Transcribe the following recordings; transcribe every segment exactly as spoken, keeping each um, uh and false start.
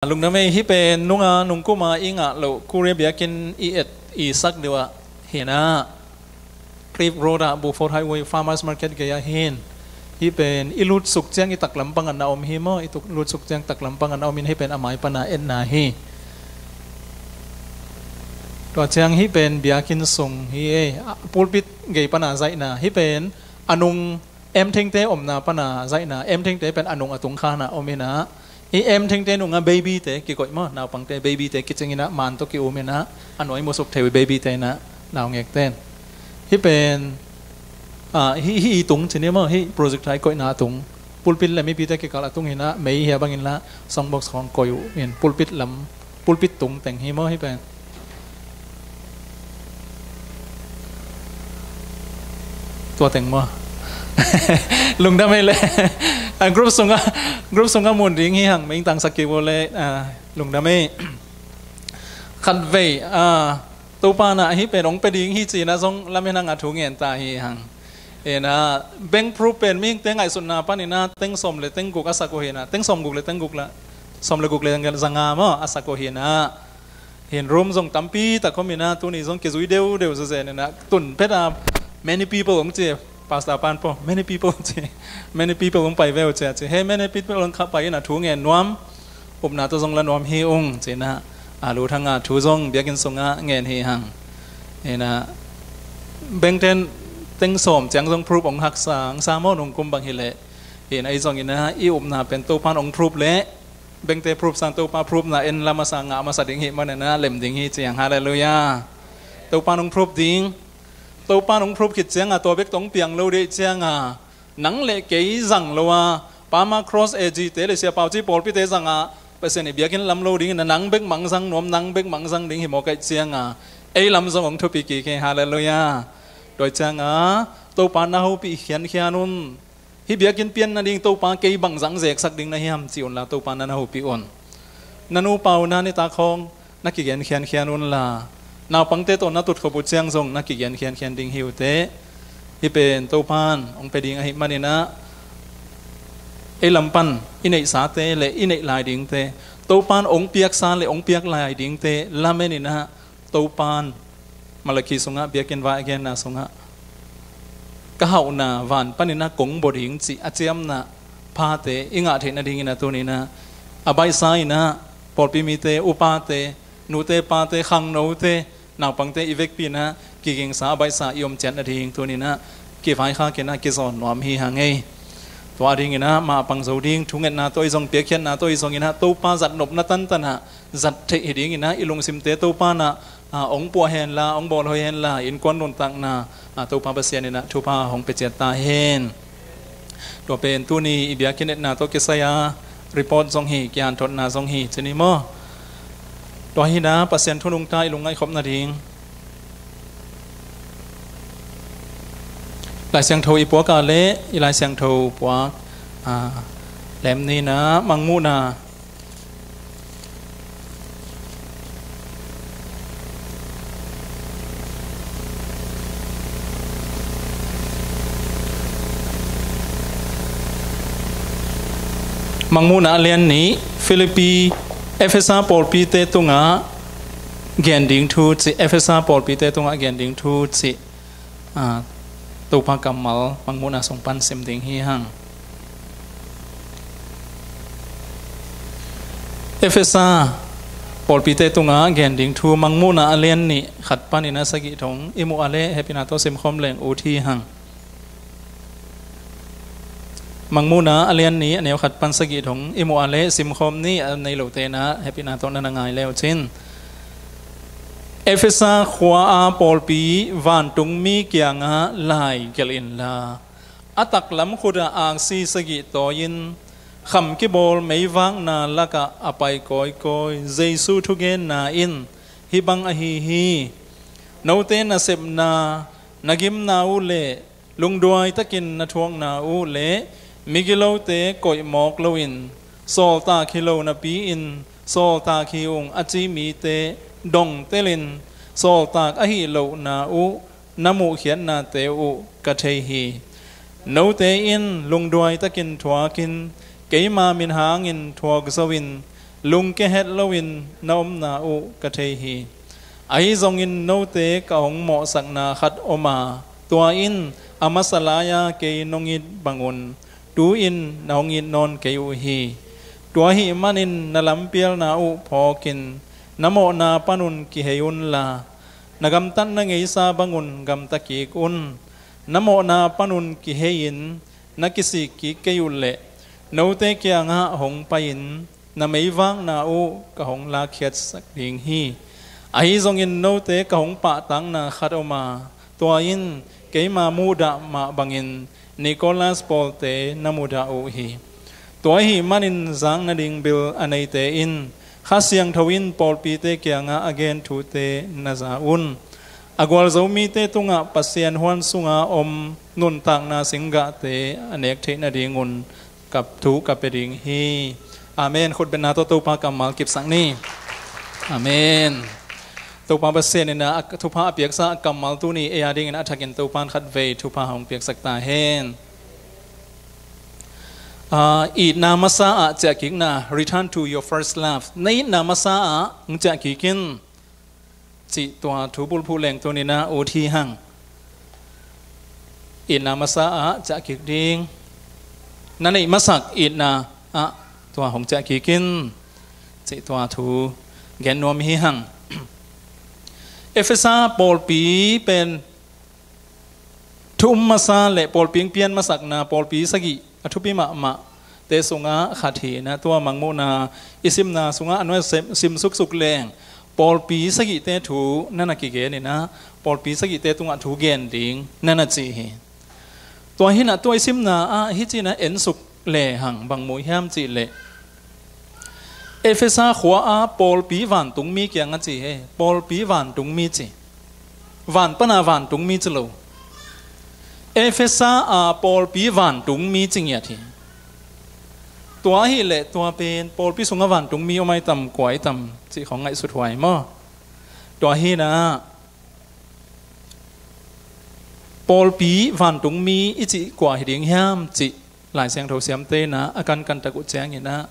Lungdam ei. Hih pen nunga nungkuma i ngah loh Korea biakinn i et i sak deuh ah hi na, Cliff Road ah, Buford Highway, Farmers Market gei ah hi. Hih pen i lutsuk ciang i taklam pangah na om hi maw, i lutsuk ciang taklam pangah na om in, hih pen a mai pana etna hi. Tua ciang hih pen biakinn sung hi ei, pulpit gei pana zaihna. Hih pen a nung emthengte omna pana zaihna. Emthengte pen a nung a tung khanah om hi na, i emthengte nungah babyte kikoih maw, naupangte babyte kicing hi na, man tawh ki-um hi na, a nuai musuk thei uh babyte hi na, naungekten. Hih pen, ah, hih, hih i tung ci ni maw, hih projector i koihna a tung. Pulpit le mipite kikal a tung hi na, mei hia bangin la, soundbox khawng koih uh in, pulpit lam, pulpit tung teng hi maw, hih pen. Tua teng maw. Lungdam ei le. Ah, group sungah, group sungah mun ding hi hang, mei tangsak kik uh le, ah, lungdam ei. Khatvei, ah, Topa na hih pen hong pia ding hi ci na zong lamen hang a thu ngen ta hi hang. Ina, bank proof pen mihingte ngaihsutna pan ina teng sawm le teng guk a sak uh hi na, teng sawm guk le teng guk la, sawm le guk le zanga maw a sak uh hi na. Hin room zong tampi tak om hi na, tuni zong kizui deuhdeuh zazen ina, tun phet a many people hong ci, pastor pan pawh many people hong ci, many people hong pai ve uh ci a ci. Hei, many people hong kha pai ina thu ngen nuam, upna tawh zong la nuam hi ung ci na, a lu thanga thu zong biakinn sungah ngen hi hang. Ina, bank ten teng sawm ciang zong proof hong haksa, hong sa maw nungkum bang hi leh. Ina, i zong ina, i upna pen Topan hong proof leh, bank te proof sang Topa proof na en la masa ngah masa ding hi man ina, lem ding hi ciang. Halleluiah. Topan hong proof ding. Topan hong proof khit cianga tua bek tawh hong piang lo dih cianga, nang le kei zang lo a, Pama Cross A G te le Sia Pau Ci pawlpite zanga Pasian i biakinn lam lo dingin a nang bek mangzang nuam, nang bek mangzang ding hi maw kaih cianga, ei lam zong hong thupi kik hi. Halleluiah. Tua cianga Topa na hopih khiankhian un. Hih biakinn pian nading Topa kei bang zang zeksak ding na hiam ci unla Topa na na hopih un. Na nupa uh na nitak khawng na kigen khiankhian unla, naupangte tawh na tutkhop uh ciang zong na kigen khiankhian ding hi uh teh. Hih pen Topan hong pia ding ahih maninah ei lam pan i neihsate le i neih lai dingte, Topan hong piaksa le hong piak lai dingte lameninah, Topan Malakhi sungah, biakinn vai a genna sungah, ka hauhna van paninah kong bua ding cih a ciamna phate i ngah theih nadinginah tuninah a baihsa inah pawlpi mite, upate, nute pate, khangnote, naupangte i vekpi inah kigingsa a baihsa i om ciat nading tuninah kivaikhak inah kizawn nuam hi hang ei. Tua dinginah mah pang zo ding thungetna tawh i zong, piakkhiatna tawh i zonginah Topa zatnopna tantanah zat theih hi dinginah i lungsimte Topa nah, ah, hong puah henla, hong bawlhoi henla, innkuan nuntakna, ah, Topa Pasian inah thupha hong pia ciat ta hen. Tua pen tuni i biakinn etna tawh kisai-a report zong hi, kianthotna zong hi, cini maw? Tua hinah Pasian thu nungta i lungngaihkhop nading Lai Siangtho i puak a le i Lai Siangtho puak, ah, lem ninah Mangmuhna. Mangmuhna a lian nih, Philippi, Efesa pawlpite tungah gen ding thu cih, Efesa pawlpite tungah gen ding thu cih, ah, Topa kammal Mangmuhna sung pan sim ding hi hang. Efesa pawlpite tungah gen ding thu Mangmuhna a lian nih khat panin a sagih thong i muh a le hehpihna tawh simkhawm leng ut hi hang. Mangmuhna a lian nih a neu khat pan sagih thong i muh a le simkhawm ni, a nei lote inah hehpihna tawh na na ngai le uh cin. Efesa khua-a pawlpi vantungmi kiangah lai gelh inla, a taklam khutah aksi sagih tawi-in kham kibawl meivakna lakah a pai kawikawi Jesu thugenna in hih bang ahi hi. Note nasepna, na gimna uh le lungduai takin na thuakna uh le migilote koih mawk loin, sawltak hi lo napi-in sawltak hi ung a ci mite dongtelin, sawltak ahi lohna uh na muhkhiatnate uh ka thei hi. Note in lungduai takin thuakin, keima min hangin thuak zo-in, lungkia het loin na omna uh ka thei hi. Ahi zongin note ka hong mawhsakna khat om a, tua in a masa lai-a kei nong it bangun tu-in na hong it nawn kei uh hi. Tua ahih manin na lampialna uh phawkin na mawhna panun kihei unla, na gamtatna ngeisa bangun gamta kik un. Na mawhna panun kihei-in na kisik kik kei uh leh note kiangah hong pai-in na meivakna uh ka hong lakkhiatsak ding hi. Ahi zongin note ka hong pahtakna khat om a, tua in keima muhdah mah bangin Nicholas pawlte na mudah uh hi. Tua ahih manin zak nading bil a neite in Kha Siangtho in pawlpite kiangah a gen thute na za un. A gualzo mite tungah Pasian huan sunga om nuntakna singgahte a nek theih nadingun ka thu ka pia ding hi. Amen. Khutbetna tawh Topa kammal kipsak ni. Amen. Topa Pasian in a thupha a piaksa a kammal tuni ei a dingin a thakin Topa in khatvei thupha hong piaksak ta hen. Ah, itna masa ah ciahkikna, return to your first love. Na itna masa ah hong ciahkik in, cih tua thu bulphuh leng tuninah ut hi hang. Itna masa ah ciahkik ding, na neih masak itna ah tua hong ciahkik in, cih tua thu gen nuam hi hang. Efesa pawlpi pen thu um masa le pawlpi pian masakna pawlpi sagih a thupi mahmahte sungah khat hi inah, tua Mangmuhna i simna sungah a nuai sim, sim suksuk leng pawlpi sagihte thu na na kigen inah, pawlpi sagihte tungah thu gen ding na na ci hi. Tua hinah tua i simna ah hih cinah ensuk lehang bang mu hiam cih leh, Efesa khua a pawlpi vantungmi kiangah ci he, pawlpi vantungmi ci. Van pana vantungmi ci lo. Efesa a pawlpi vantungmi ci ngiat hi. Tua ahih leh tua pen pawlpi sungah vantungmi om ai tam, kua ai tam cih khong ngaihsut huai maw? Tua hinah pawlpi vantungmi i cih kua hi ding hiam cih Lai Siangtho siamte inah a kankan tak uh cianginah,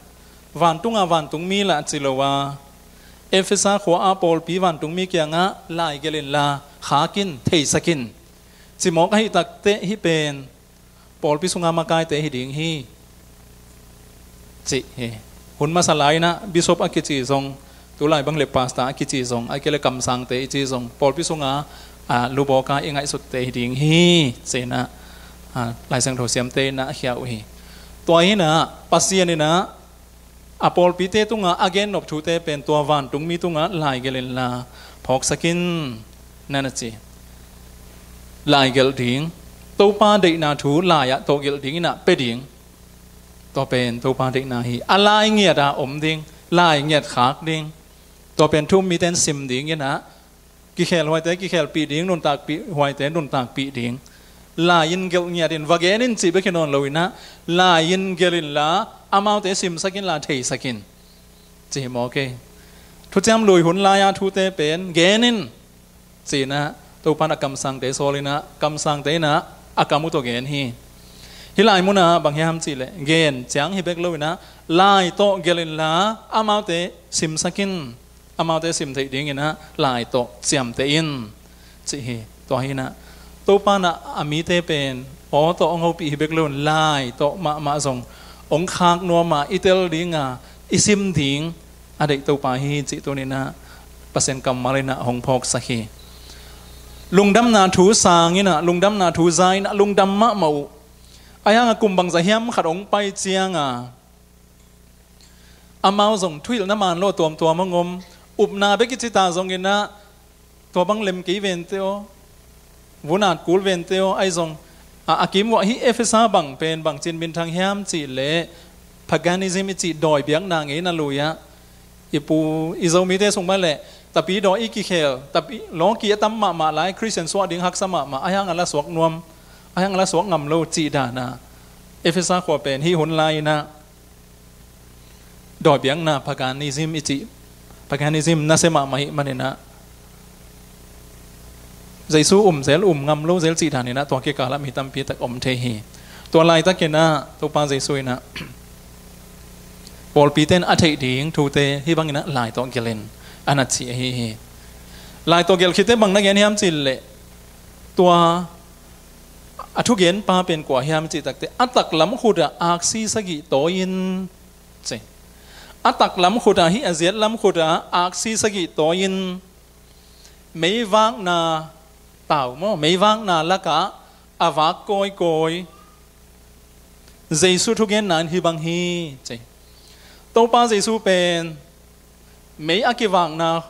vantunga vantungmi lah ci lo a, Efesa khua a pawlpi vantungmi kiangah laigelh inla, khak in, theisak in, ci mawk ahi takteh hih pen pawlpi sunga makaite hi ding hi, cih hi. Hun masa lai inah bishop a kici zong, tulai bang le pastor a kici zong, a kile kamsangte i ci zong, pawlpi sunga, a, lubawka i ngaihsutte hi ding hi, ci inah, a, Lai Siangtho siamte inah a khia uh hi. Tua hinah Pasian inah a pawlpite tungah a gennop thute pen tua vantungmi tungah laigelh inla, phawksak in, na na ci. Laigelh ding, Topa deihna thu lai-ah tawhgelh ding inah pia ding. Tua pen Topa deihna hi. A lai ngiat a om ding, lai ngiat khak ding. Tua pen thu um mite in sim ding inah, kikhel huaite kikhelpih ding, nuntakpih huaite nuntakpih ding. Lai-in gelh ngiat in, va gen in cih bek hi nawn lo inah, lai-in gelh inla, amaute simsak inla, theisak in, ci hi mawk hi. Thuciam lui hun lai-a thute pen gen in, ci inah Topa in a kamsangte sawl inah, kamsangte inah a kam uh tawh gen hi. Hih lai munah bang hiam cih leh, gen ciang hi bek lo inah, lai tawh gelh inla, amaute simsak in, amaute sim theih ding inah lai tawh ciamteh in, cih hi. Tua hinah Topa inah a mite pen aw tawh hong hopih hi bek lo in, lai tawh mahmah zong hong khak nuam a, i tel ding a, i sim ding a deih Topa hi cih tuni inah Pasian kammal inah hong phawksak hi. Lungdamna thu sang inah, lungdamna thu za inah lungdam mahmah uh. Ahi hang a kum bangzah hiam khat hong pai ciang a, amau zong thuhilhna man lo tuamtuam hong om. Upna bek i ci ta zong inah, tua bang lem kei vente aw, vun at kul vente aw, ahi zong, a, a kim uah hih Efesa bang pen bangci in minthang hiam cih leh, paganism i cih dawi biakna ngeina lui-ah, i pu, i Zomite sung mah leh, tapi dawi i kikhel, tapi lawki a tam mahmah lai, Khristian suah ding haksa mahmah, ahi hang a la suak nuam, ahi hang a la suak ngam lo cih dan a, Efesa khua pen hih hun lai inah dawi biakna, paganism i cih, paganism nasia mahmah ahih man inah, Jesu um zel, um ngam lo zel cih dan inah, tua kikal ah mi tampi tak om thei hi. Tua laitak inah Topa Jesu inah Pawlpite in a theih ding thute hih bangin ah lai tawh gelhin a na ci ahi hi. Lai tawh gelh khitte bang na gen hiam cih leh, tua a thugenpa pen kua hiam cih takte, a taklam khutah aksi sagih tawi-in ci. A taklam khutah, hih a ziatlam khutah aksi sagih tawi-in meivakna tau maw, meivakna lakah a vak kawikawi Jesu thugenna in hih bang hi ci. Topa Jesu pen mei a kivakna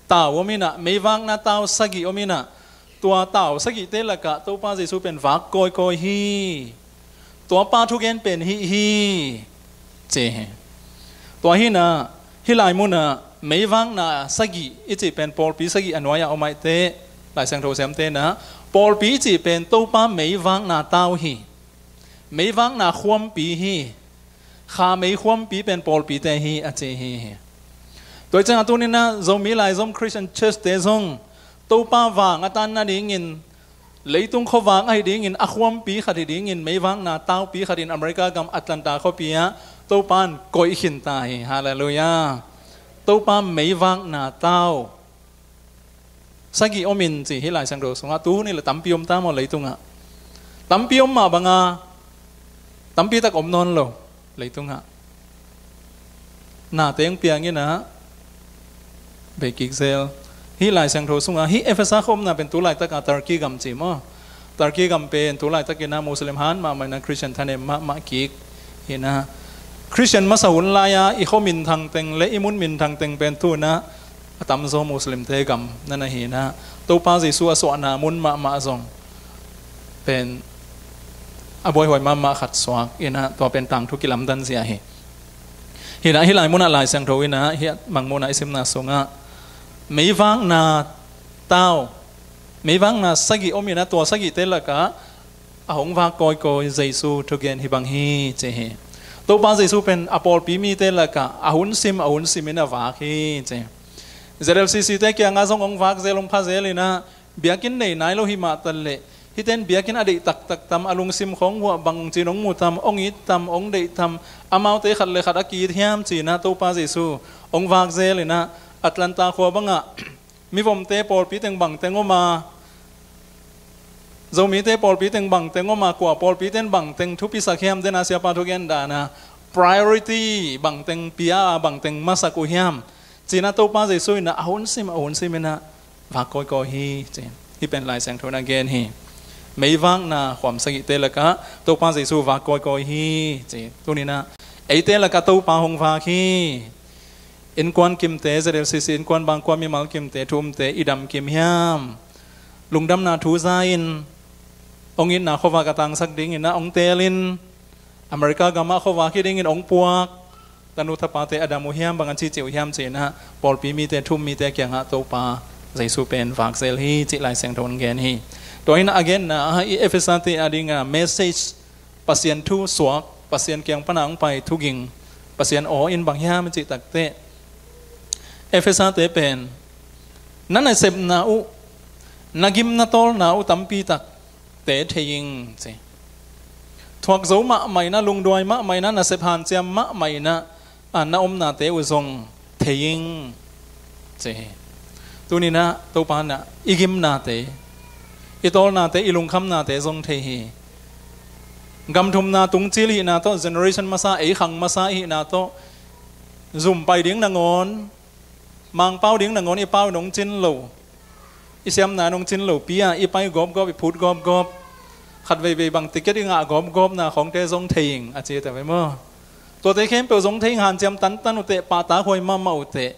tau om inah, meivakna tau sagih om inah, tua tau sagihte lakah Topa Jesu pen vak kawikawi hi. Tua pa thugen pen hih hi ci hi. Tua hinah hih lai munah meivakna sagih i cih pen pawlpi sagih a nuai-ah om ahih teh, Lai Siangtho siamte inah pawlpi i cih pen Topa meivakna tau hi. Meivakna khuampi hi. Kha mei khuampi pen pawlpite hi a ci hi hi. Tua hi ciangah tuni inah Zomi Laizom Christian Church-te zong Topa vang a tan nadingin, leitung khuavak ahi dingin a khuampi khat hi dingin, meivakna taupi khatin America gam Atlanta khuapi ah Topa in koih khin ta hi. Halleluiah. Topa meivakna tau sagih om in ci hih Lai Siangtho sungah. Tu hun hi leh tampi om ta maw leitungah? Tampi om mah banga tampi tak om nawn lo leitungah. Na teng piang inah bei kik zel. Hih Lai Siangtho sungah hih Efesa khua omna pen tu laitakah Turkey gam ci maw? Turkey gam pen tu laitak inah Muslim han mahmah inah Christian thanem mahmah kik inah, Christian masa hun lai-a i khua minthang teng le i mun minthang teng pen tu inah a tamzaw Muslimte gam na na hi inah, Topa Jesu a suahna mun mahmah zong pen a buaihuai mahmah khat suak inah, tua pen tangthu kilamdan zia hi. Hinah hih lai munah Lai Siangtho inah hih mangmuhna i simna sungah meivakna tau, meivakna sagih om inah, tua sagihte lakah a hong vak kawikawi Jesu thugen hih bang hi ci hi. Topa Jesu pen a pawlpi mite lakah a hun sim, a hun sim in a vak hi ci. Z L C C-te kiangah zong hong vak zel, hong pha zel inah, biakinn nei nai lo hi mah taleh, hihte in biakinn a deih taktak tam, a lungsim khawng vuah bang ci-in hong mu tam, hong it tam, hong deih tam, amaute khat le khat a ki-it hiam ci inah Topa Jesu hong vak zel inah, Atlanta khua bangah mivomte pawlpi teng bang teng om a, Zomite pawlpi teng bang teng om a, kua pawlpite in bang teng thupisak hiam, den a siapa thugen dan a, priority bang teng pia a, bang teng masak uh hiam ci inah Topa Jesu inah a hun sim, a hun sim inah vak kawikawi hi ci. Hih pen Lai Siangtho in a gen hi. Meivakna khuam sagihte lakah Topa Jesu vak kawikawi hi ci. Tuni inah eite lakah Topa hong vak hi. Innkuan kimte, Z L C C innkuan bangkua mimal kimte, thu umte i dam kim hiam? Lungdamna thu za-in hong itna khuavak a tangsak dingin ah hong teelin, America gamah khuavak hi dingin hong puak tanu tapate a dam uh hiam, bang a cihcih uh hiam ci inah pawlpi mite, thu um mite kiangah Topa Jesu pen vak zel hi cih Lai Siangtho in gen hi. Tua inah a genna ah i Efesa-te a dinga message, Pasian thu suak, Pasian kiang pana hong pai thuging, Pasian aw in bang hiam i cih takteh, Efesa-te pen na nasepna uh, na gim na tawlna uh tampi takte thei ing ci. Thuak zo mahmah inah, lungduai mahmah inah, nasep hanciam mahmah inah, a, na omnate uh zong thei ing ci hi. Tuni inah Topa inah i gimnate, i tawlnate, i lungkhamnate zong thei hi. Gam thumna tungcil ihihna tawh, generation masa, ei khang masa ihihna tawh, zum pai ding nangawn, Mangpau ding nangawn i pau in hong cin lo, i siamna in hong cin lopi-a i pai gawpgawp, i phut gawpgawp, khat veivei bang ticket i ngah gawpgawpna khawngte zong thei ing a ci ta ve maw? Tuate khempeuh zong thei ing, hanciam tantan uhteh, pahtakhuai mahmah uhteh,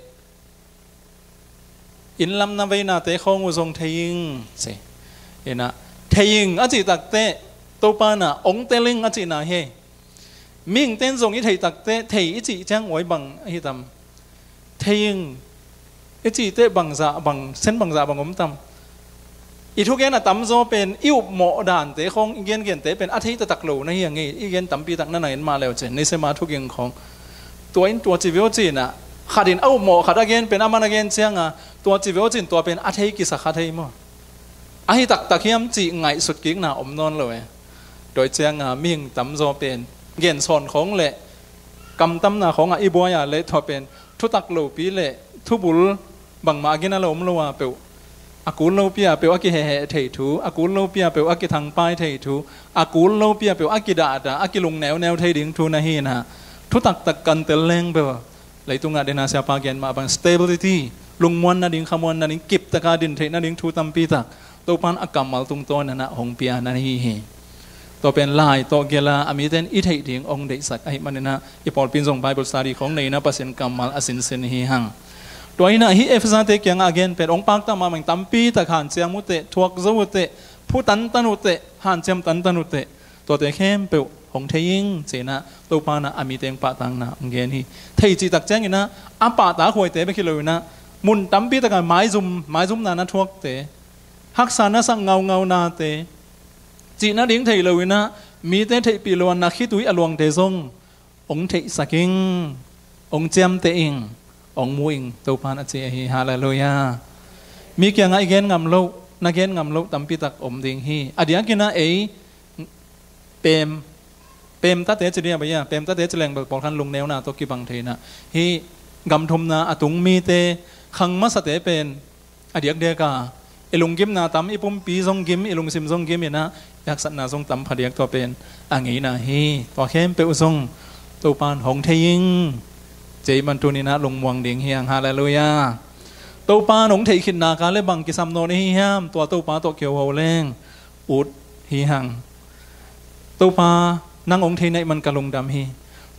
inn lam na veinate khawng uh zong thei ing ci. Inah thei ing a cih takteh, Topa inah hong tel ing a cihna hi. Mihingte in zong i theih takteh thei i cih ciang uai bang ahi tam? Thei ing i cih teh bangzah bang, sen bangzah bang om tam? I thugen a tamzaw pen i upmawh dante khawng, i gengente pen a thei taktak lo na hi a ngei. I gen tampi tak na na en mah leu cin, nisema thuging khawng. Tua in tua ci veu ci inah, khat in a upmawh khat a gen pen aman a gen cianga tua ci veu ci in, tua pen a thei kisa kha thei maw? Ahi taktak hiam cih ngaihsut kikna om nawn lo e. Tua cianga mihing tamzaw pen gen sawn khawng le kamtamna khawngah i buai a le tua pen thutak lopi le thubul bangmah a gina lo om lo a peuh, a kul lopi a peuh a kiheheh thei thu, a kul lopi a peuh a kithangpai thei thu, a kul lopi a peuh a kidahdah a kilungneuneu thei ding thu na hi inah, thutaktak kan tel leng bel leitungah dena siapa gen mah bang stability, lungmuan nading, khamuan nading, kiptaka din theih nading thu tampitak Topan a kammal tungtawn inah hong pia na hi hi. Tua pen lai tawh gela a mite in i theih ding hong deihsak ahih maninah i pawlpi in zong Bible study khawng nei inah Pasian kammal a sinsin hi hang. Tua inah hih Efesa te kiangah a gen pen hong pakta mahmah ing, tampitak hanciam uh teh, thuak zo uh teh, phu tantan uh teh, hanciam tantan uh teh, tuate khempeuh hong thei ing ci inah Topa inah a mite hong pahtakna hong gen hi. Thei cihtak cianginah a pahtak huaite bek hi lo inah mun tampitakah maizum, maizumna na thuakte, haksa na sak ngaungaunate, cih nading thei lo inah mite theihpih lo a na khitui a luangte zong hong theihsak ing, hong ciamteh ing, hong mu ing Topan a ci ahi. Halleluiah. Mi kiangah i gen ngam loh, na gen ngam loh tampitak om ding hi. A diakinah ei pem, pemtate ci dia baia, pemtate ci leng bel pawlkhat lungneuna tawh kibang thei inah hih gam thumna a tung mite khang masate pen a diakdiaka i lunggimna tam, i pumpi zong gim, i lungsim zong gim inah i haksatna zong tam phadiak, tua pen a ngeina hi. Tua khempeuh zong Topan hong thei ing ci ahih man tuni inah lungmuang ding hi hang. Halleluiah. Topan hong theih khitna ka le bang kisam nawn i hi hiam, tua Topa tawh kioho leng ut hi hang. Topa nang hong thei na hih man ka lungdam hi.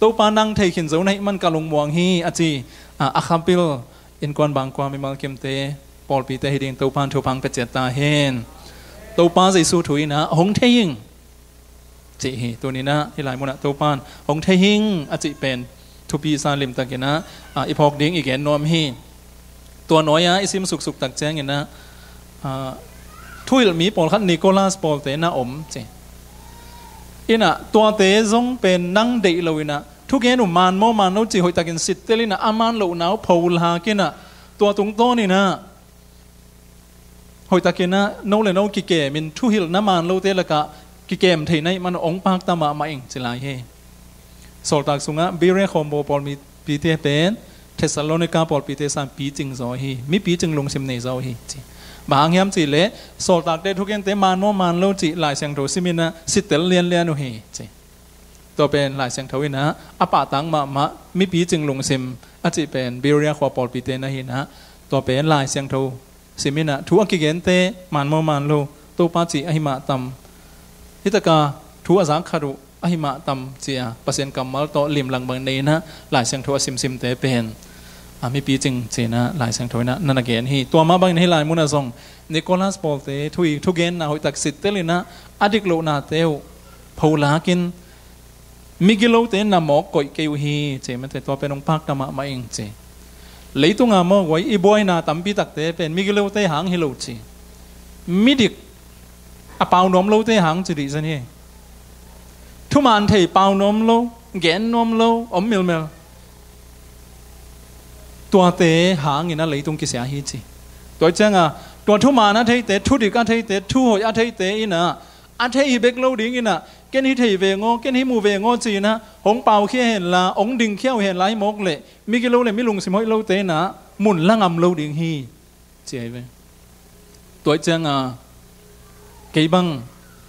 Topa nang thei khin zo na hih man ka lungmuang hi a ci. A, a khapil innkuan bangkua mimal kimte, pawlpite hi ding Topan thupha hong pia ciat ta hen. Topa Jesu thu inah hong thei ing ci hi. Tuni inah hih lai munah Topan hong thei ing a cih pen thupi sa limtak inah, a, i phawk ding i gen nuam hi. Tua nuai-a i sim suksuk tak cianginah, a, thuhilhmi pawlkhat Nicholas pawlte na om ci inah, tuate zong pen nang deih lo inah thugen uh man maw man lo cih hoihtakin sittel inah a man lohna uh pholak inah, tua tungtawn inah hoihtakinah no le no kikemin thuhilhna man lote lakah kikem thei na hih man hong pakta mahmah ing ci lai hi. Sawltak sungah Berea khawmbaw pawlpite pen Thessalonika pawlpite san picing zaw hi, mi picing lungsim nei zaw hi ci. Bang hang hiam cihleh Sawltakte thugente man maw man lo cih Lai Siangtho sim inah sittel lianlian uh hi ci. Tua pen Lai Siangtho inah a pahtak mahmah mi picing lungsim a cih pen Berea khua pawlpite na hi inah, tua pen Lai Siangtho sim inah thu a kigente man maw man lo, Topa cih ahi mah tam, hitaka thu a zak khat uh ahi mah tam ci-a Pasian kammal tawh limlang bang nei inah Lai Siangtho a simsimte pen a mi picing ci inah Lai Siangtho inah na na gen hi. Tua mah bangin hih lai munah zong Nicholas pawlte thu, thugenna hoihtak sittel inah a dik lohnate uh pholakin migilote na mawk koih kei uh hi ci mate, tua pen hong pakta mahmah ing ci. Leitunga mawk uh i buaina tampitakte pen migilote hang hi lo ci. Midik a pau nuam lote hang ci dih zen hi. Thuman thei pau nuam lo, gen nuam lo om milmel, tuate hangin a leitung kisia hi ci. Tua cianga tua thuman a theite, thudik a theite, thuhoih a theite inah a thei hi bek lo ding inah, ken hi thei veng aw, ken hi mu veng aw ci inah hong paukhia henla, hong dingkhia uh henla hi mawk leh migilo le mi lungsim hoih lote inah mun la ngam lo ding hi ci ahi ve. Tua cianga kei bang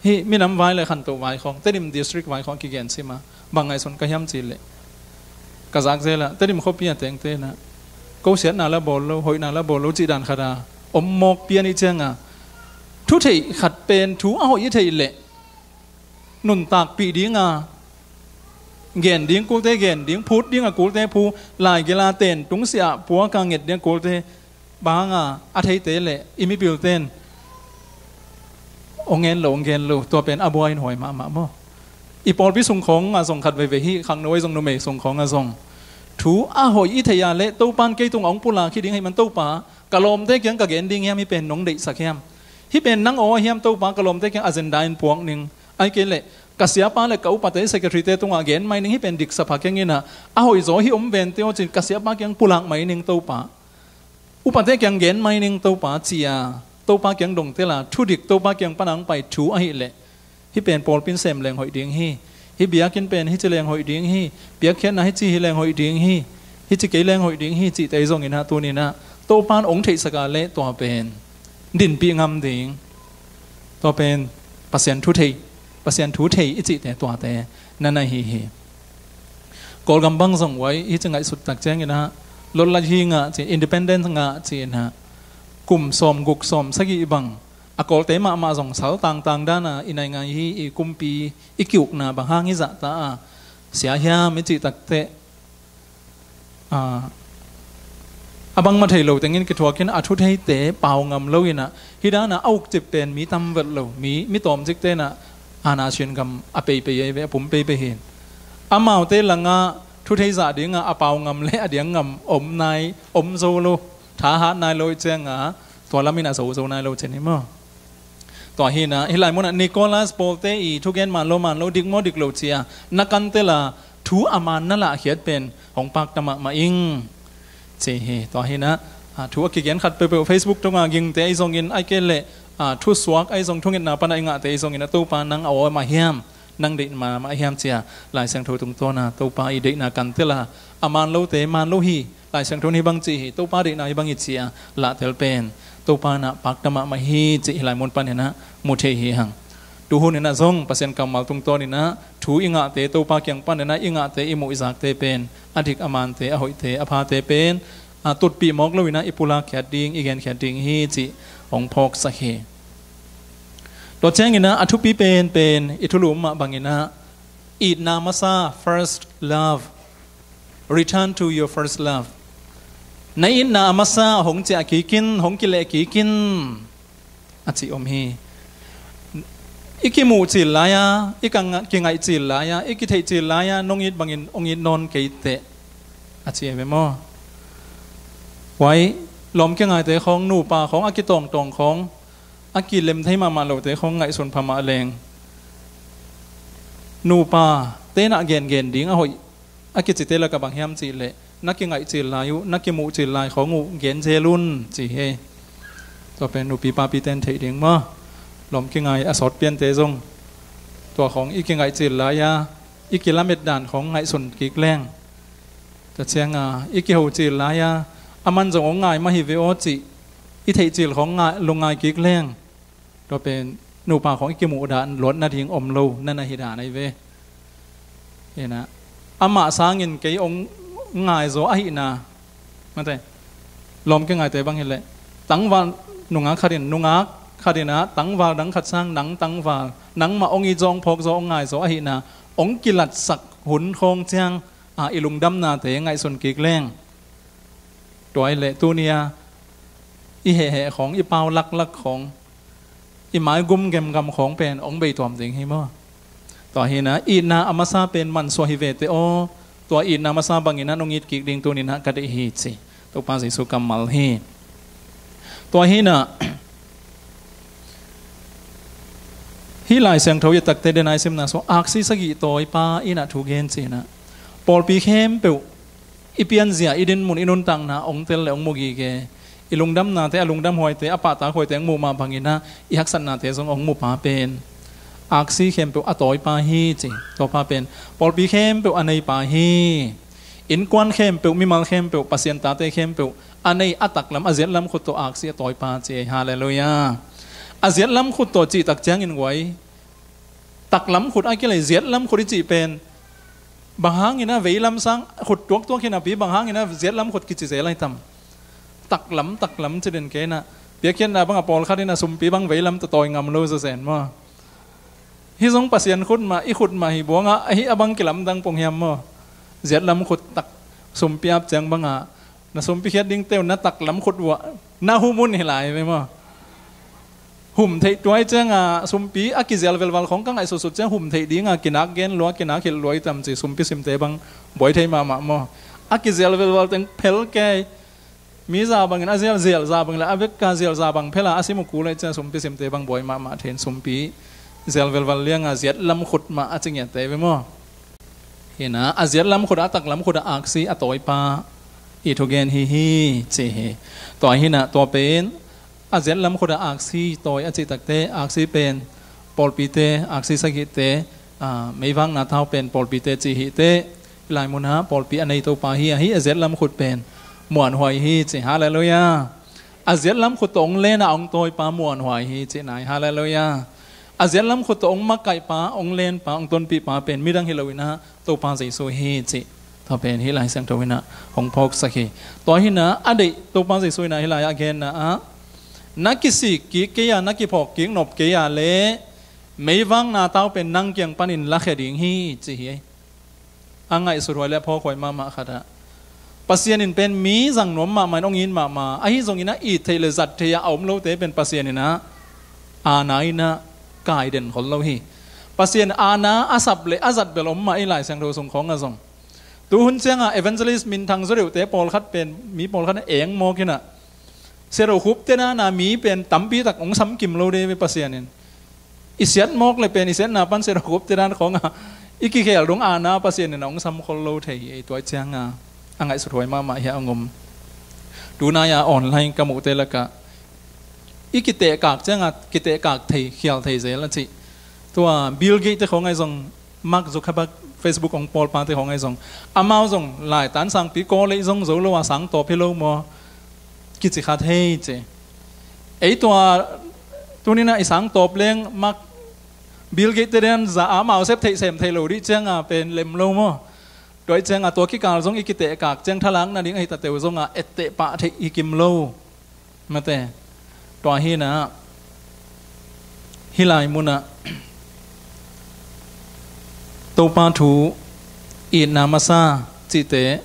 hih minam vai le khantoh vai khawng, Tedim district vai khawng kigen sima bang ngaihsun ka hiam cihleh, ka zak zela Tedim khuapi a tengte inah kosiatna la bawl lo, hoihna la bawl lo cih dan khata om mawk pian i cianga, thu theih khat pen thu a hoih i theih leh nuntakpih dinga gen ding kulte gen ding, phut dinga kulte phu, lai gila ten tungsiah puaka nget ding kulte, banga a theite le i mipilte in hong ngen lo, hong gen lo, tua pen a buai in huai mahmah maw? I pawlpi sung khawngah zong khat veivei hi, khangno ei zong numei sung khawngah zong thu a hoih i theih a le Topan kei tungah hong pulak hi ding ahih man Topa, ka lawmte kiang ka gen ding hiam, hih pen nong deihsak hiam? Hih pen nang aw ahiam Topa, ka lawmte kiang agenda in puak ning. Ahih kei leh ka siapa le ka upate, secretary-te tungah gen mai ning, hih pen diksa pha keng inah, a hoihzaw hi om vente aw ci-in ka siapa kiang pulak mai ning Topa. Upate kiang gen mai ning Topa ci-a Topa kiang dongtela thudik Topa kiang pana hong pai thu ahih leh hih pen pawlpi in sem leng hoih ding hi. Hih biakinn pen hici leng hoih ding hi, piakkhiatna hici hi leng hoih ding hi, hici kei leng hoih ding hi, cihte zongin ah tuninah Topan ong theihsak a leh tua pen dinpih ngam ding. Tua pen Pasian thu thei, Pasian thu thei i cihte tuate na na hi hi. Kawlgam bang zong uai hici ngaihsut tak cianginah lotlat hi ngah ci, independent ngah ci inah kum sawm guk sawm sagih bang a Kawlte mahmah zong sal tangtang dana i nai ngai hi. I kumpi i kiukna bang hang hi zahta a sia hiam i cih takteh a bangmah thei lo tengin kithuakin a thutheite pau ngam lo inah hih dana a ukcip pen mi tam vet lo, mi, mi tawmcik tenah ana sin gam a peipei ei ve, a pum peipei hin. Amaute langah thuthei zah dingah a pau ngam le a diang ngam om nai, om zo lo, thahat nai lo i cianga tua lamin a zo zo nai lo cen hi maw? Tua hinah hih lai munah Nicholas Pawlte i thugen man lo man lo, dik maw dik lo cia na kantel a thu a man na lahkhiat pen hong pakta mahmah ing ci hi. Tua hinah thu a kigen khat peuhpeuh Facebook tunga gingte ahi zongin ai kei leh thusuak ahi zong, thungetna pana i ngahte ahi zongin a Topa nang a aw mah hiam, nang deih mahmah hiam cia Lai Siangtho tungtawna Topa i deihna kantel a, a man lote man lo hi, Lai Siangtho in hih bang ci hi, Topa deihna hih bang hi cia lahtel pen Topa inah pakta mahmah hi cih hih lai mun paninah mu thei hi hang. Tuhun inah zong Pasian kammal tungtawn inah thu i ngahte, Topa kiang paninah i ngahte, i muh i zakte pen a dik a mante, a hoihte, a phate pen a tutpih mawk lo inah i pulak khiat ding, i gen khiat ding hi cih hong phawksak hi. Tua cianginah a thupi penpen i thulu mah banginah itna masa, first love. Return to your first love. Na itna a masa hong ciah kikin, hong kileh kikin a ci om hi. I kimuh cil lai-a, i ka nga-, kingaih cil lai-a, i kitheih cil lai-a nong it bangin hong it nawn kei teh a ci ei ve maw? Huai lawm kingaite khawng, nupa khawng, a kitawngtawng khawng, a kilem thei mahmah lote khawng ngaihsun phamah leng nupa tenah gengen ding a hoih a kicite lakah bang hiam cihleh na kingaih cil lai uh, na kimuh cil lai khawng uh gen zel un ci hi. Tua pen nupi papiten theih ding maw? Lawm kingai a sawt piante zong tua khawng i kingaih cil lai-a i kilamet dan khawng ngaihsun kik leng, tua cianga i kiho cil lai-a a man zong hong ngai mah hi ve aw cih i theih cil khawng ngai, lungngai kik leng, tua pen nupa khawng i kimuh dan luat nading om lo, na na hi dan ahi ve. Hinah amah sangin kei hong ngai zaw ahihna, mate, lawm kingaite bang hileh tangval, nungak khatin, nungak khatinah tangval dang khat sang nang tangval, nangmah hong it zaw, hong phawk zaw, hong ngai zaw ahihna hong kilatsak hun khawng ciang a, i lungdamnate ngaihsun kik leng, tua hileh tuni-a i hehheh khawng, i pau laklak khawng, i maigum gemgam khawng pen hong beituam ding hi maw? Tua hinah itna a masa pen mansuah hi vete aw. Tua itna masa banginah nong it kik ding tuninah ka deih hi ci. Topa Jesu kammal hi. Tua hinah hih Lai Siangtho i takte denai simna sua aksi sagih tawipa inah thu gen cinah pawlpi khempeuh i pianzia, i dinmun, i nuntakna hong tel le hong mu gige. I lungdamnate, a lungdam huaite, a pahtak huaite hong muh mah banginah i haksatnate zong hong mupa pen aksi khempeuh a tawipa hi ci. Tuapa pen pawlpi khempeuh a neipa hi. Innkuan khempeuh, mimal khempeuh, Pasian tate khempeuh a nei a taklam, a ziatlam khut tawh aksi a tawipa ci ei. Halleluiah. A ziatlam khut tawh cihtak ciangin guai, taklam khut a kilei ziatlam khut i cih pen bang hangin a veilam sang khut tuaktuak hinapi bang hangin a ziatlam khut kici zel ai tam? Taklam, taklam ci den kei na. Piakkhiatna bang a pawlkhat in a sumpi bang veilam tawh tawi ngam lo zazen maw? Hih zong Pasian khut mah, i khut mah hi buangah, ahi a bang kilamdang pong hiam maw? Ziatlam khut tak sumpi ap ciang bangah na sumpi khiat ding teu na taklam khut uah na hum un hi lai ve maw? Hum theih tuai cianga sumpi a kizial velval khong ka ngaihsutsut ciang hum theih dinga kinak gen lua, kinak hilh lua i tam ci sumpi simte bang buai thei mahmah maw? A kizial velval teng phel kei. Mi za bangin a zial zial za bangin la a vekka zial za bang phela a sim uh kul ai ciang sumpi simte bang buai mahmah thein sumpi zial velval lianga ziatlam khut mah a ci ngiatte ve maw? Hina a ziatlam khut a taklam khut a aksi a tawipa i thugen hi hi ci hi. Tua hina tua pen a ziatlam khut a aksi tawi a cih takte aksi pen pawlpite aksi sagihte meivakna tau pen pawlpite ci hi teh, hih lai munah pawlpi a nei Topa hi a, hih a ziat lam khut pen muanhuai hi ci. Halleluiah. A ziat lam khut tawh hong len a hong tawipa muanhuai hi cihna hi. Halleluiah. A ziat lam khut tawh hong makaihpa, hong lenpa, hong tonpihpa pen midang hi loinah Topa Jesu hi cih tua pen hih Lai Siangtho inah hong phawksak hi. Tua hinah a deih Topa Jesu inah hih lai-ah a genna ah, na kisik kik kei a, na kiphawk kik nop kei a leh meivakna tau pen nang kiang panin lakhia ding hi ci hi. A ngaihsut huai le a phawk huai mahmah khatah, Pasian in pen mi zang nuam mahmah in hong it mahmah, ahi zongin a it theih le zat theih a a om lote pen Pasian inah aana inah kai den khol lo hi. Pasian aana a sap le a zat bel om mah ei Lai Siangtho sung khawngah zong. Tuhun ciangah evangelist minthang zaw deuhte pawlkhat pen mi pawlkhat a eng mawk inah, siarokhupte dana mi pen tampitak hong samkim lo de ve Pasian in. I siat mawk le pen i siatna pan siarokhupte dan khawngah i kikhel dong aana Pasian in hong samkhol lo thei hi. Ei tua ciangah a ngaihsut huai mahmah hi a hong om. Tunai-a online ka muhte lakah i kitehkak ciangah kitehkak thei khial thei zel a cih. Tua Bill Gates te khawngah zong, Mark Zuckerberg, Facebook hong pawlpate khawngah zong, amau zong laitan sangpi kawl ei zong zo lo a sang tawp hi lo maw kici khat hei ci. Ei tua tuninah i sang tawp leng Mark, Bill Gates te den za a amau sep theih sem thei lo dih ciangah pen lem lo maw. Tua i ciangah tua kikal zong i kitehkak ciang thalak nading ahi tateu zongah etteh pah theih hi kim lo. Mate, tua hinah hih lai munah Topa thu, itna masa cihte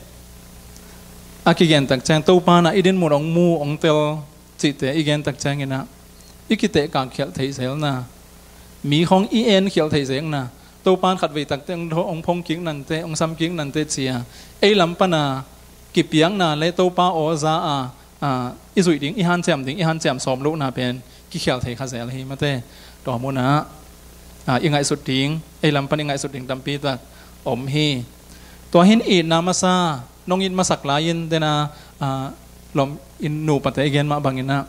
a kigentak ciang Topa na i dinmun hong mu hong tel cihte i gentak cianginah i kitehkak khialh theih zelna, mi khawng i en khialh theih zelna, Topa in khatvei takte hong phong kik nante, hong sam kik nante cia ei lam pana kipiakna le Topa aw za a, a, i zuih ding, i hanciam ding, i hanciam sawm lohna pen kikhial thei kha zel hi mate. Tua munah, a, i ngaihsut ding, ei lam pan i ngaihsut ding tampi tak om hi. Tua hin itna masa, nong it masak lai-in dena, a, lom in nupate i gen mah banginah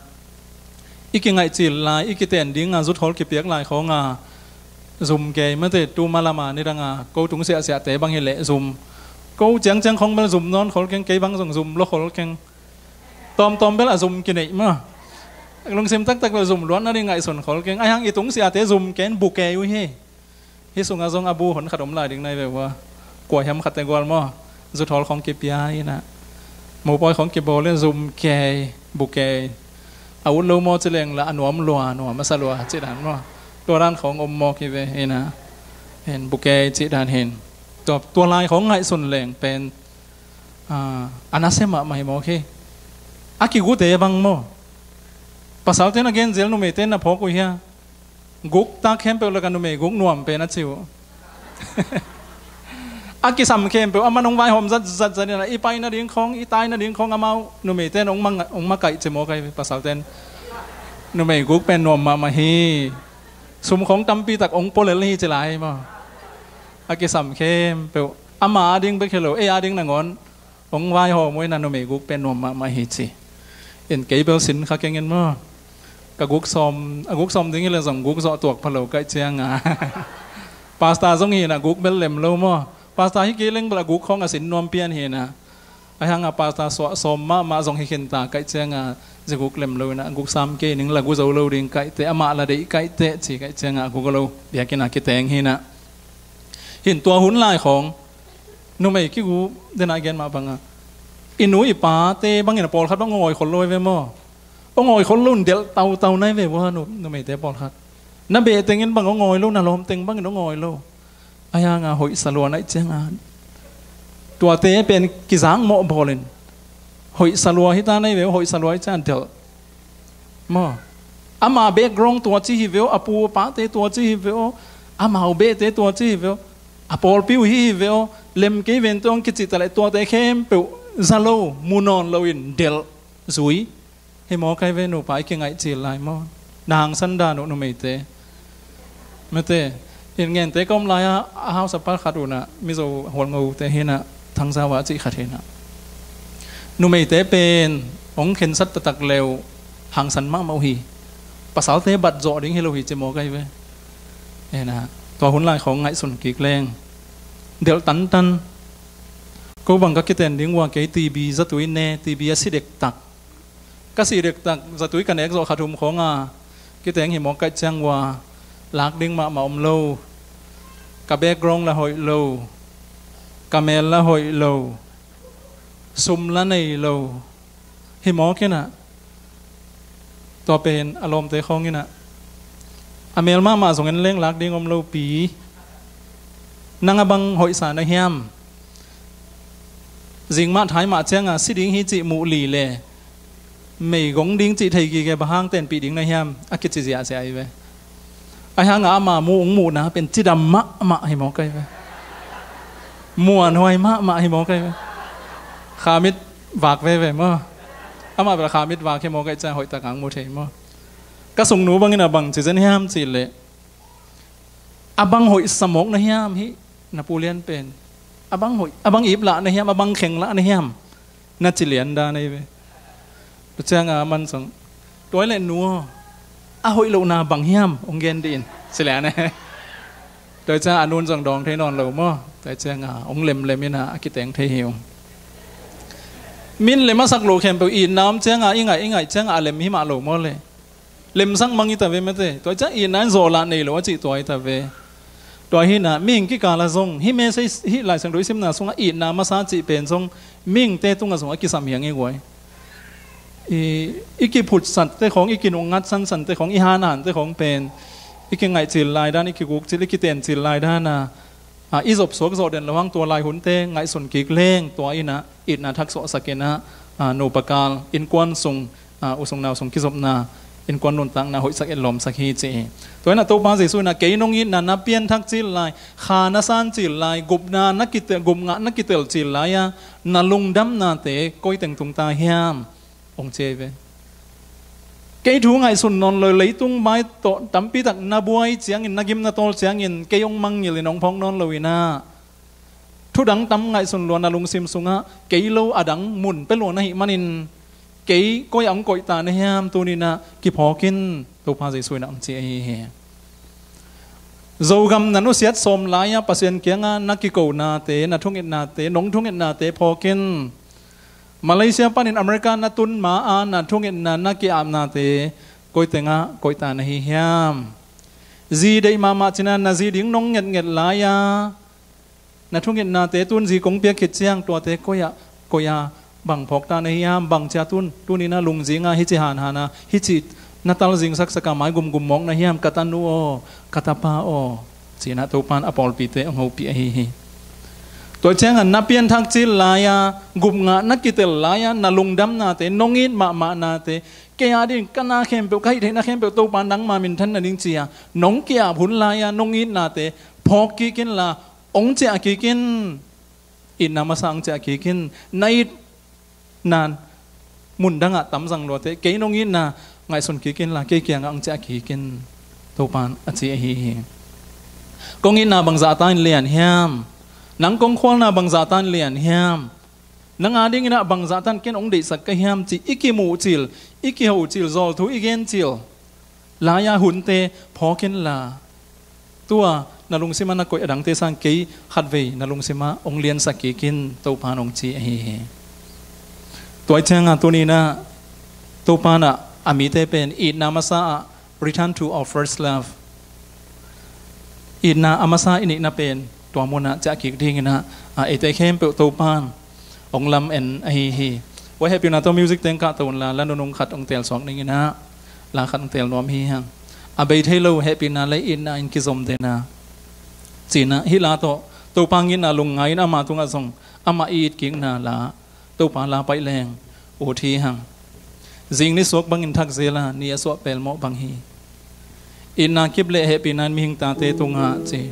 i kingaihcil lai, i kiten dinga zuthawl kipiak lai khawnga zum kei mate. Tu malama nidanga ko tung siahsiahte bang hileh zum, ko ciangciang khawng bel zum nawn khol keng, kei bang zong zum lo khol keng. Tawmtawm bel a zum kineih maw. Lungsim taktak bel zum luatna ding ngaihsun khol keng. Aihang i tung siate zum ken bu kei uh hi. Hih sungah zong a bu hon khat om lai ding nai ve ua. Kua hiam khatte gual maw. Zuthawl khawng kipia inah, mopawi khawng kibawl in zum kei, bu kei. A ut lo maw ci leng la a nuam lua, nuam a sa lua cih dan maw. Tua dan khawng om mawk hi ve inah. Hin bu kei cih dan hin. Tua, tua lai khawng ngaihsun leng pen, a, a nasia mahmah hi mawk hi. A kigute bang maw. Pasalte na gen zel numeite na phawk uh hia. Guk tak khempeuh lakah numei guk nuam pen a ci uh. A kisam khempeuh a man hong vaihawm zatzat zat inah i pai nading khawng, i tai nading khawng amau numeite in hong ma, hong makaih ci mawk ahi ve pasalten. Numei guk pen nuam mahmah hi. Sum khawng tampi tak hong pua lel hi ci lai maw. A kisam khempeuh ama ading bek hi lo, ei ading nangawn hong vaihawm uh inah numei guk pen nuam mahmah hi ci. In kei bel sin kha keng in maw. Ka guk sawm, a guk sawm ding hileh zong guk zawh tuak pha lo kaih cianga. Pastor zong hinah guk bel lem lo maw. Pastor hi kei leng bel a guk khawng a sin nuam pian hinah. Aihanga pastor suah sawm mahmah zong hi khinta kaih cianga, zi guk lem lo inah guk sam kei ning la gu zo lo ding kaihteh, amah la deih kaihteh ci kaih cianga a guk lo biakinn a kiteng hinah. Hin tua hun lai khawng numei kigu dena i gen mah banga i nu i pate bangin a pawlkhat bang hong awi khol lo ve maw. Hong awi khol lo in delh tautau nai ve ua nu, numeite pawlkhat. Na beh tengin bang hong awi lo, na lawm teng bangin hong awi lo. Aihanga hoihsa lua naih cianga tuate pen kizang mawh bawlin hoihsa lua hita nai ve uh, hoihsa lua ih ciang delh. Maw. Ama background tua ci hi ve uh, a pu a pate tua ci hi ve uh, amau behte tua ci hi ve uh, a pawlpi uh hi hi ve uh, lem kei vente hong kicihta leh tuate khempeuh za lo, mu nawn loin delh, zui. Hi maw kai ve nupa i kingaihcil lai maw. Na hangsan dan uh numeite. Mate, in ngente ka om lai-a a hausa pal khat unah Mizo hualngote hinah Thangzau ah cih khat hinah. Numeite pen hong khensat taktak leu hangsan mahmah uh hi. Pasalte bat zawh ding hi lo hi ci maw kai ve. Hinah. Tua hun lai khawng ngaihsun kik leng delh tantan. Ko bang ka kiten ding uh a, kei T B zatui ne, T B a si dektak. Ka si dektak, zatui ka nek zawh kha thum khawng a, kiteng hi mawk ka hih ciang uh a, lak ding mahmah om lo. Ka background la hoih lo, ka mel la hoih lo, sum la nei lo. Hi mawk in ah, tua pen a lawmte khawng in ah, a mel mahmah zong en leng lak ding om lo pi. Nang a bang hoihsa na hiam? Zing mah thai mah ciang a si ding hi cih muh leh le meigong ding cih thei gige, bang hang tenpih ding na hiam, a kici ziahziah hi ve. Ahi hang a ama mu ung muhna pen cidam mahmah hi mawk ahi ve. Muanhuai mahmah hi mawk ahi ve. Khamit vak veve maw. Amah bel khamit vak hi mawk ahi ciang hoihtak a ong mu thei maw. Ka sungnu bangin a bang ci zen hiam cih leh, a bang hoihsa mawk na hiam hih na pu lian pen? A bang hoih, a bang ip lah na hiam, a bang kheng lah na hiam? Na ci lian dan ahi ve. Tua ciang a aman zong, tua leh nu aw, a hoih lohna bang hiam, ong gen dih in, ci lian e. Tua ciang a nun zong dawng thei nawn lo maw. Tua ciang a ong lemlem in ah a kiteng thei hi ung. Min lem a sak lo khempeuh itna om ciang a i ngaih, i ngaih ciang a a lem hi mah lo maw le. Lemsak mang hi ta ve mate. Tua ciang itna in zawh lah nei lo a cih tua hi ta ve. Tua hi in ah mihing kikal ah zong, hih message, hih Lai Siangtho i simna sungah itna masa cih pen zong mihingte tungah zong a kisam hiang hi guai. I, i kiphutsat te khawng, i kinungngat sansan te khawng, i hanhan te khawng pen i kingaih cil lai dan, i kiguk cil, i kiten cil lai dan a, a, i zop suak zawh den lo hang, tua lai hunte ngaihsun kik leng tua in ah itna thak suahsak in ah, a, nupa kal, innkuan sung, a, u sung nau sung kizopna, innkuan nuntakna hoihsak etlawmsak hi ci hi. Tua in ah Topa Jesuh in ah, kei nong itna na pianthak cil lai, kha na san cil lai, gupna na kite-, gupngah na kitel cil lai a, na lungdamnate koi teng tung ta hiam? Ong ci hi ve. Kei thu ngaihsun nawn lo, leitung mai tawh tampi tak na buai ciangin, na gim na tawl ciangin, kei ong mangngilh in ong phawk nawn lo in ah, thu dang tam ngaihsun lua, na lungsim sungah kei lo a dang mun pia lua na hih manin, kei koi ah ong koih ta na hiam, tuni in ah kiphawk in, Topa Jesuh in ah ong ci ahi hi. Zogam na nusiat sawm lai a Pasian kiangah na kikonate, na thungetnate, nong thungetnate phawk in. Malaysia panin America na tun ma-a na thungetna, na ki-apnate koi tengah koih ta na hi hiam? Zi deih mahmah cih na, na zi ding nong ngetnget lai a na thungetnate tun zi kong piak khit ciang tuate koi ah, koi ah bang phawk ta na hi hiam? Bang ci a tun, tuni in ah lungzinga hici hanhana, hici na tal zingsaksak a mai gumgum mawk na hiam? Ka tanu aw, ka tapa aw, ci in ah Topa in a pawlpite ong hopih ahi hi. Tua ciangah na pianthak cil lai a, gupngah na kitel lai a, na lungdamnate, nong it mahmahnate, kei a ding ka na khempeuh, ka hih theihna khempeuh Topa nangma minthan nading ci a nong ki-ap hun lai a nong itnate phawk kik inla, ong ciah kik in. Itna masa ong ciah kik in. Na itna mun dangah tam zang luate, kei nong itna ngaihsun kik inla, kei kiangah ong ciah kik in, Topa in a ci ahi hi. Kong itna bangzah ta in lian hiam? Nang kong khualna bangzah ta in lian hiam? Nang a dingin ah bangzah tan ken ong deihsak ka hiam cih i kimuh cil, i kiho cil, zawl thu i gen cil lai a hunte phawk inla, tua na lungsim ah na koih a dangte sang kei khatvei na lungsim ah ong liansak kik in, Topa in ong ci ahi hi. Tua ciangah tuni in ah Topa in ah a mite pen itna masa ah, return to our first love, itna a masa i neihna pen tua munah ciah kik dingin ah, a, eite khempeuh Topa in ong lam en ahi hi. Tua hehpihna tawh music teng kahto unla, la nunung khat ong teel suak dingin ah, la khat ong teel nuam hi hang. A bei thei lo hehpihna le itna in kizom den a, ci-in ah hih la tawh Topa ong itna lungngai in ama tungah zong amah i it kikna la, Topa la paih leng ut hi hang. Zing ni suak bangin thak zel a, ni a suah pelmawh bang hi. Itna kip le hehpihna in mihing tate tungah ci.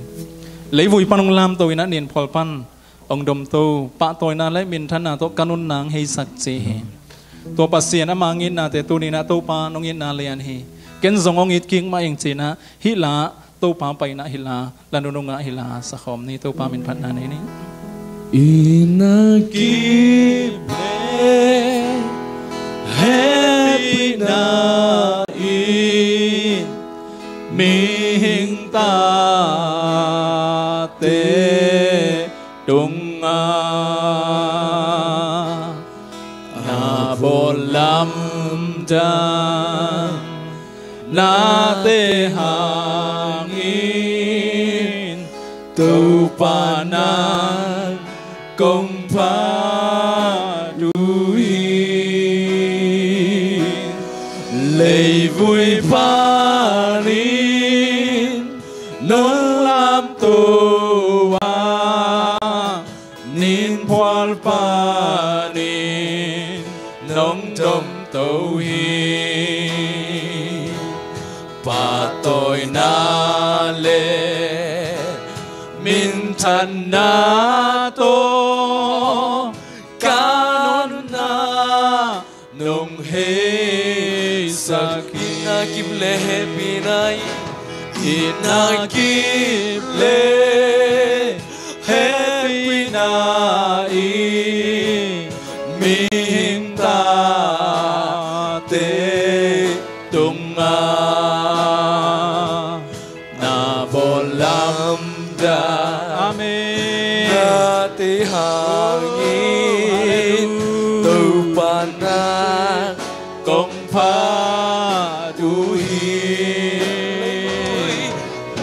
Leivui pan ong lamto in ah, ninphual pan ong domto, pahtawina le minthanna tawh ka nunna ong heisak ci hi. Tua Pasian ama ong itnate tuni in ah Topa in ong itna lian hi. Ken zong ong it kik mah ing ci-in ah hih la, Topa paina hih la, la nunungah hih la sakhawm ni. Topa min phatna nei ni. Itna kip le hehpihna in mihing ta lamdang, nate hangin Topa nang kong phat uh hi. Leivui panin nong lamto a, ninphual panin nong domto hi. Pahtawina le minthanna tawh ka nunna nong heisak hi. Itna kip le hehpihna in, itna kip le hehpihna in, mihing tate tungah na bawl lamdang. Amen. Nate hangin, oh, hallelujah, Topa nang kong phat uh hi.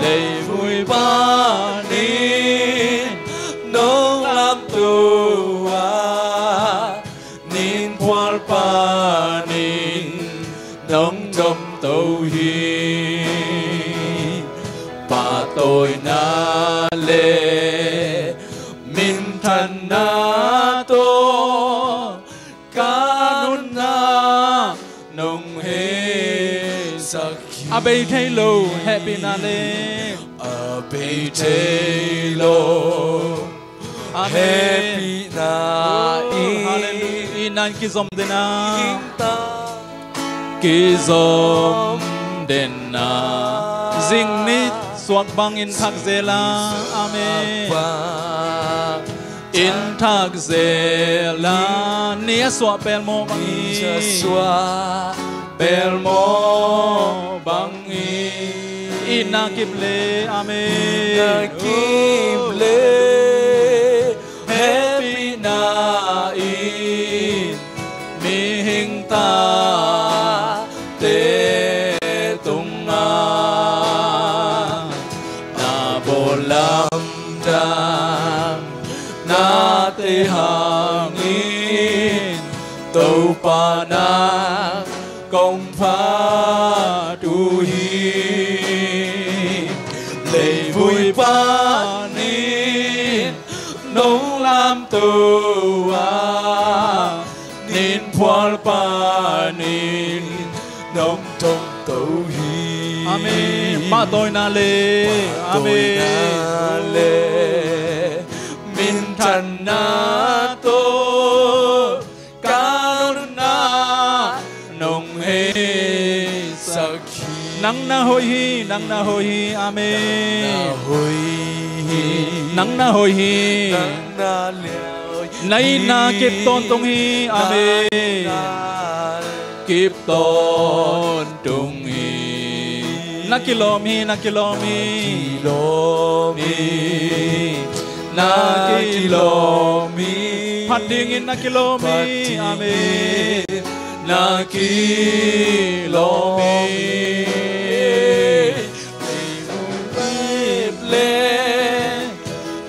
Leivui panin nong lamto a, ninphual panin nong domto hi. Pahtawina le minthanna tawh ka nunna nong heisak hi. A bei thei lo hehpihna le, a bei thei lo, amen, hehpihna, oh, in, hallelujah, itna in kizom den a, kizom den a, zing ni suak bangin thak zel a. Amen. In thak zel a, ni a suah pelmawh bang hi. Ni a suah pelmawh bang hi. Itna kip le, amen, itna kip le hehpihna in, mihing tate tungah na bawl lamdang. Nate hangin Topa nang kong phat uh hi. Leivui panin nong lamto a, ninphual panin nong domto hi. Amen. Pahtawina le, amen, pahtawina le minthanna tawh ka nunna nong heisak hi. Nang na hoih hi, nang na hoih hi. Amen. Nang na hoih hi. Nang na hoih hi. Nang na liau hi. Na itna kip tawntung hi. Amen. Nang na kip tawntung hi. Na kilawm hi, na kilawm hi. Na kilawm hi. Na kilawm hi. Phat dingin na kilawm hi. Phat dingin, amen, na kilawm hi. Leivui kip le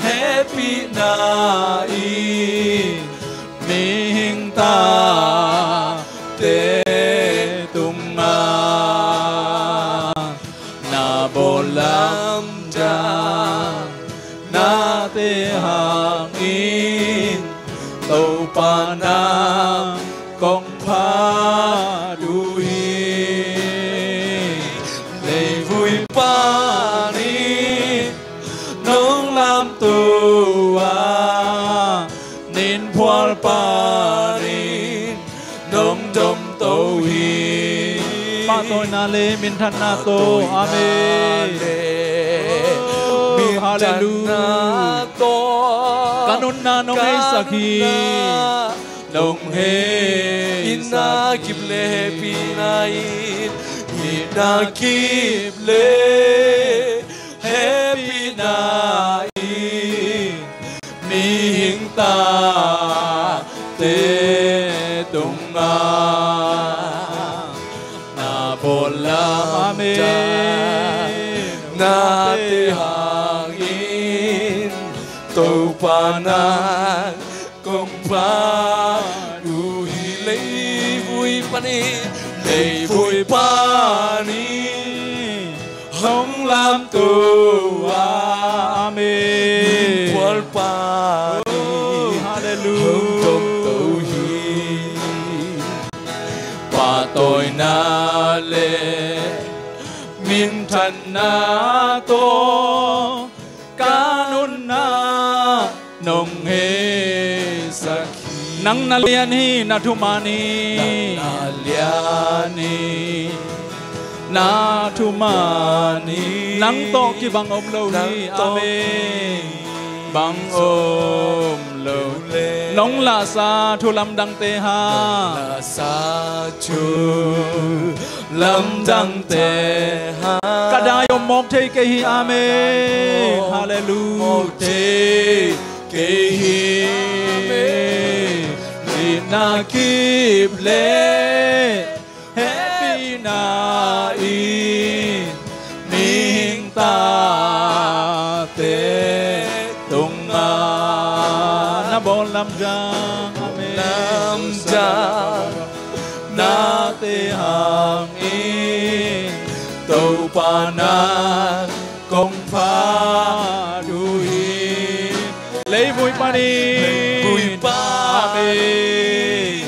hehpihna in, mihing tate tungah na bawl lamdang. Nate hangin Topa nang kong phat uh hi. Leivui panin nong lamto a, ninphual panin nong domto hi. Pahtawina le minthanna tawh. Pahtawina, amen, le, oh, minthanna, hallelujah, tawh ka nunna nong heisak hi. Ka nunna nong heisak hi. Itna kip le hehpihna in, itna kip le hehpihna in, mihing tate tungah Nate hangin Topa nang kong phat uh hi. Leivui panin, leivui panin hong lamto a, amen, phual panin, oh, hallelujah, hong tomto hi. Pahtawina le minthanna tawh ka nunna nong heisak hi. Nang na lian hi, na thuman hi. Nang na lian hi, na thuman hi. Nang tawh kibang om lo hi. Nang tawh, amen, bang om lo. Nong lahsa thu lamdangte hang, nong lahsa thu lamdangte hang ka dai om mawk thei kei hi. Amen. Hallelujah. Mawk thei kei hi. Amen. Itna kip le hehpihna in mihing tate tungah na bawl lamdang, amen, lamdang nate hangin Topa nang kong phat uh hi. Leivui panin, leivui panin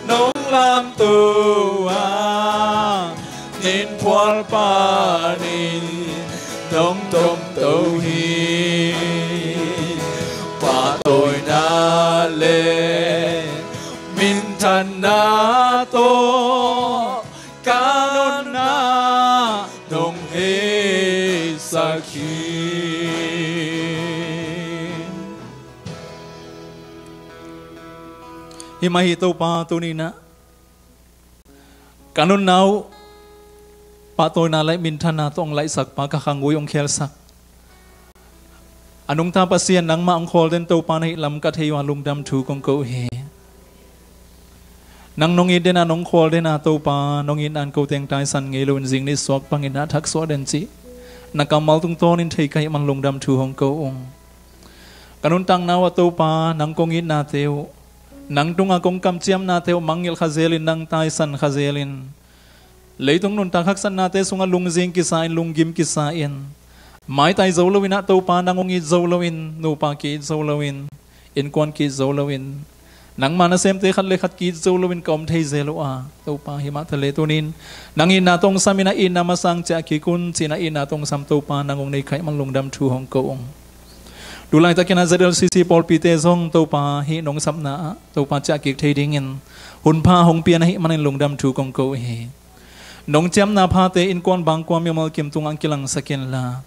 nong lamto a, nin phual panin nong tomto hi. Pahtawina le minthanna tawh ka nunna nong heisak hi. Hi mah hi Topa, tuni-in ah ka nunna uh pahtawina le minthanna tawh hong laihsak pa, ka khanggui hong khialsak a nungta Pasian, nangmah hong khawl den Topa na hih lam ka thei uh a lungdam thu kong ko uh hi. Nang nong it den a, nong khawl den a Topa, nong itna in ko teng taisan ngei loin zing ni suak bangin na thaksuah den cih na kammal tungtawnin thei ka hih man lungdam thu hong ko ung. Ka nuntakna uh ah Topa, nang kong itnate uh, nang tungah kong kamciamnate uh mangngilh kha zelin, nang taisan kha zelin, leitung nuntak haksatnate sungah lungzing kisa in, lunggim kisa in, maitai zo loin ah Topa, nang hong it zo loin, nupa ki-it zo loin, innkuan ki-it zo loin, nangma nasemte khat le khat ki-it zo loin ka om thei zel uh a, Topa, hi mah taleh tuni-in nang itna tawh hong samin ah, itna masa hong ciah kik un, ci-in ah itna tawh hong sam Topa nang hong nei ka hih man lungdam thu hong ko ung. Tu laitakin ah Z L C C pawlpite zong Topa, hih nong sapna ah Topa ciah kik thei dingin hun pha hong pia na hih manin lungdam thu kong ko uh hi. Nong ciamna phate innkuan bangkua mimal kim tungah hong kilangsak inla,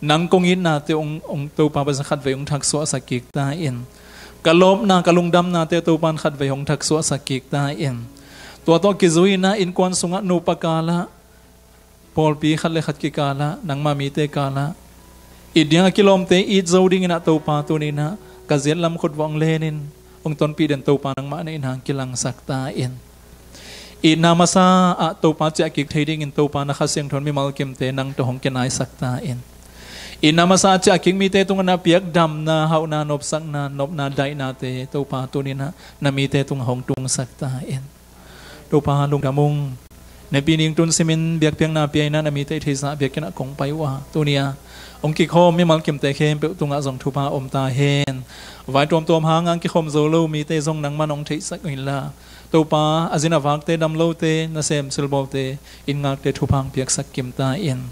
nang kong itnate hong, hong Topa Pasian khatvei hong thaksuahsak kik ta in. Ka lawpna, ka lungdamnate Topa in khatvei hong thaksuahsak kik ta in. Tua tawh kizui-in ah innkuan sungah, nupa kal ah, pawlpi khat le khat kikal ah, nangma mite kal ah it ding a kilawmte it zo dingin ah Topa, tuni-in ah ka ziat lam khut vuah hong lenin, hong tonpih den Topa nangmah na in hang kilangsak ta in. Itna masa ah Topa ciah kik thei dingin Topa na Kha Siangtho in mimal kimte nang tawh hong kinaisak ta in. Itna masa ah ciah kik mite tungah na piak damna, hauhna, nopsakna, nopna daihnate Topa tuni-in ah na mite tungah hong tungsak ta in. Topa lungdam ung. Nepi ning tun simin biakpiakna pia-in ah na mite i theihsa biakinn ah kong pai uh a, tuni-a hong kikhawm mimal kimte khempeuh tungah zong thupha om ta hen. Vai tuamtuam hanga hong kikhawm zo lo mite zong nangman hong theihsak inla, Topa, a zin a vakte, dam lote, nasem silbawlte, inn ngakte thupha hong piaksak kim ta in.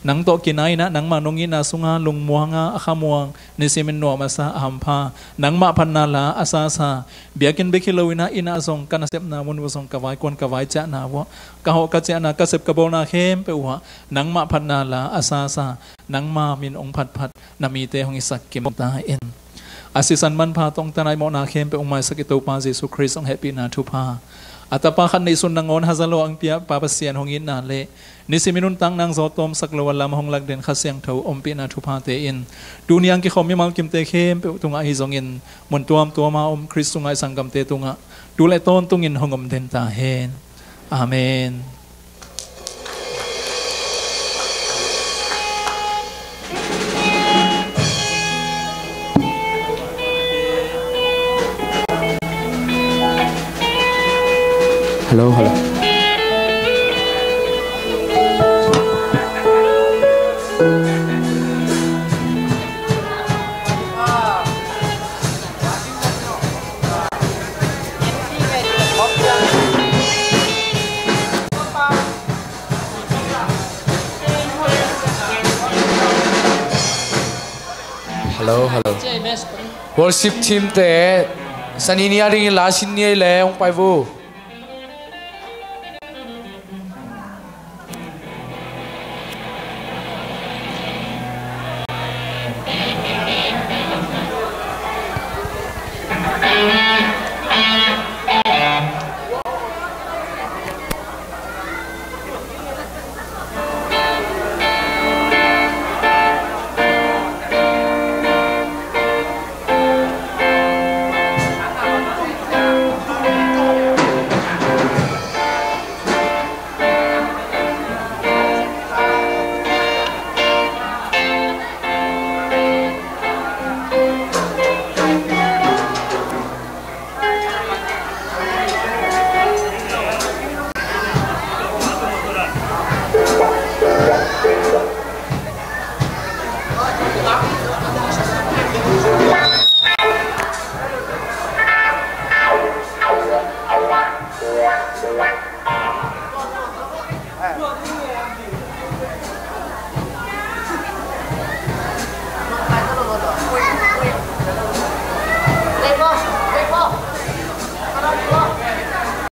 Nang tawh kinai-in ah nangmah nong itna sunga lungmuanga a khamuang nisimin nuam a sa, a hampha, nangmah phatna la a sasa, biakinn bek hi loin ah inn ah zong, ka nasepna mun uh zong, ka vaikuan ka vaiciahna uh ah, ka hawh ka ciahna, ka sep ka bawlna khempeuh uh ah nangmah phatna la a sasa, nangma min hong phatphat na mite hong hisak kim ta in. A sisan manpha tawh hong tanai mawhna khempeuh hong maisak i Topa Jesu Khrist hong hehpihna thupha, a Tapa khat neihsun nangawn haza lo hong pia Pa Pasian hong itna le nisimin nuntakna hong zawh tawmsak lo a lam hong lak den Kha Siangtho ompihna thuphate in tuni-a hong kikhawm mimal kimte khempeuh tungah ahi zongin mun tuamtuama om Khrist sunga i sanggamte tungah tu le tawntungin hong om den ta hen. Amen. Hello, hello. Hello, hello. Worship team te, Sani ni a dingin la sin ni ei le, hong pai vu.